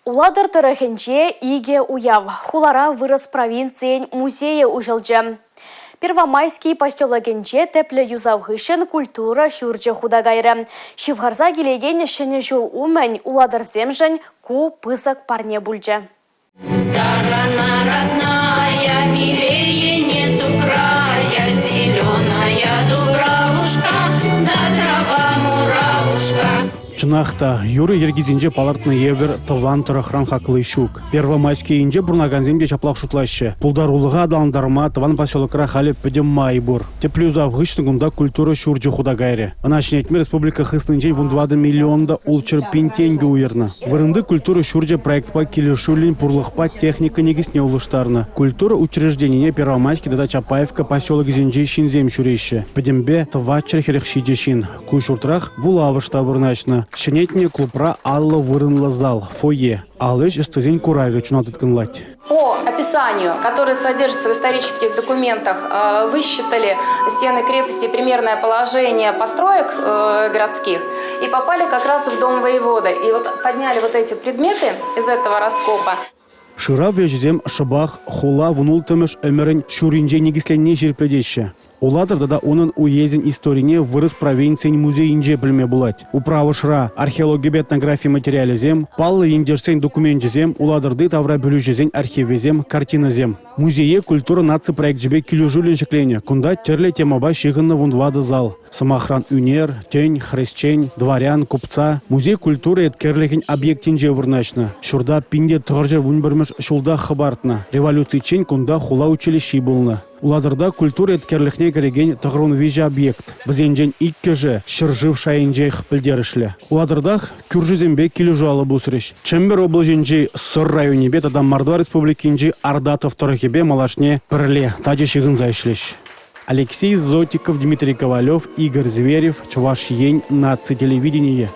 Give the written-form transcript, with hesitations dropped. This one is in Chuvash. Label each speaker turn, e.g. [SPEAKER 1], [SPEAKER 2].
[SPEAKER 1] Улатӑр тӑрӑхӗнче икӗ уяв. Хулара вырӑс провинцийӗн музейӗ уҫӑлчӗ. Первомайски поселокӗнче тӗплӗ юсав хыҫҫӑн культура ҫурчӗ хута кайрӗ. Ҫывхарса килекен Ҫӗнӗ ҫул умӗн улатӑрсемшӗн ку пысӑк парне пулчӗ.
[SPEAKER 2] Сторона родная, милее нету края, Зеленая дубравушка, да трава муравушка.
[SPEAKER 3] Чӑнах та, юрӑ йӗркисенче палӑртнӑ евӗр тӑван тӑрӑхран хакли ҫук. Первомайскийӗнче пурӑнакансем те ҫаплах шутлаҫҫӗ. Пултарулӑха аталантарма тӑван поселокра халӗ пӗтӗм май пур. Тӗплӗ юсав хыҫҫӑн кунта культура ҫурчӗ хута кайрӗ. Ӑна ҫӗнетме республика хыснинчен 14 миллион та 600 пин тенкӗ уйӑрнӑ. Вырӑнти культура ҫурчӗ проектпа килӗшӳллӗн пурлӑхпа техника никӗсне улӑштарнӑ. Культура учрежденине Первомайски тата Чапаевка поселокӗсенчи ҫынсем ҫӳреҫҫӗ. Пӗтӗмпе 447 ҫын. Ку ҫуртрах вулавӑш та вырнаҫнӑ. Ҫӗнетнӗ клубра 50 вырӑнлӑ зал, фойе, ал ӗҫ ӑстисен куравӗ чуна тыткӑнлать.
[SPEAKER 4] По описанию, которое содержится в исторических документах, высчитали стены крепости примерное положение построек городских и попали как раз в дом воевода. И вот подняли вот эти предметы из этого раскопа.
[SPEAKER 3] Шырав ӗҫӗсем шӑпах хула 16-мӗш ӗмӗрӗн ҫурринче никӗсленнине ҫирӗплетеҫҫӗ. Улатӑр тата унӑн уесӗн историне вырӑс провинцийӗн музейӗнче пӗлме пулать. Управӑшра археологипе этнографи материалӗсем, паллӑ ентешсен докуменчӗсем, Улатӑрти тавра пӗлӳҫӗсен архивӗсем, картинӑсем. Музее культура наци проекчӗпе килӗшӳллӗн ҫӗкленӗ. Кунта тӗрлӗ темӑпа ҫыхӑннӑ 14 зал. Сӑмахран, ӳнер, тӗн, хресчен, дворян, купца музей культура еткерлӗхӗн объектӗнче вырнаҫнӑ. Ҫурта 1911 ҫултах хӑпартнӑ. Революциччен кунта хула училищи пулнӑ. Улатӑрта культура еткерлӗхне кӗрекен 93 объект. Вӗсенчен иккӗшӗ ҫӗршыв шайӗнчех пӗлтерӗшлӗ. Улатӑртах кӳршӗсемпе килӗшӳ алӑ пусрӗҫ. Чӗмпӗр облаҫӗнчи Сӑр районӗпе тата Мордва Республикинчи Ардатов тӑрӑхӗпе малашне пӗрле тачӑ ҫыхӑнса ӗҫлӗҫ. Алексей Зотиков, Дмитрий Ковалев, Игорь Зверев, Чӑваш Ен наци телевиденийӗ.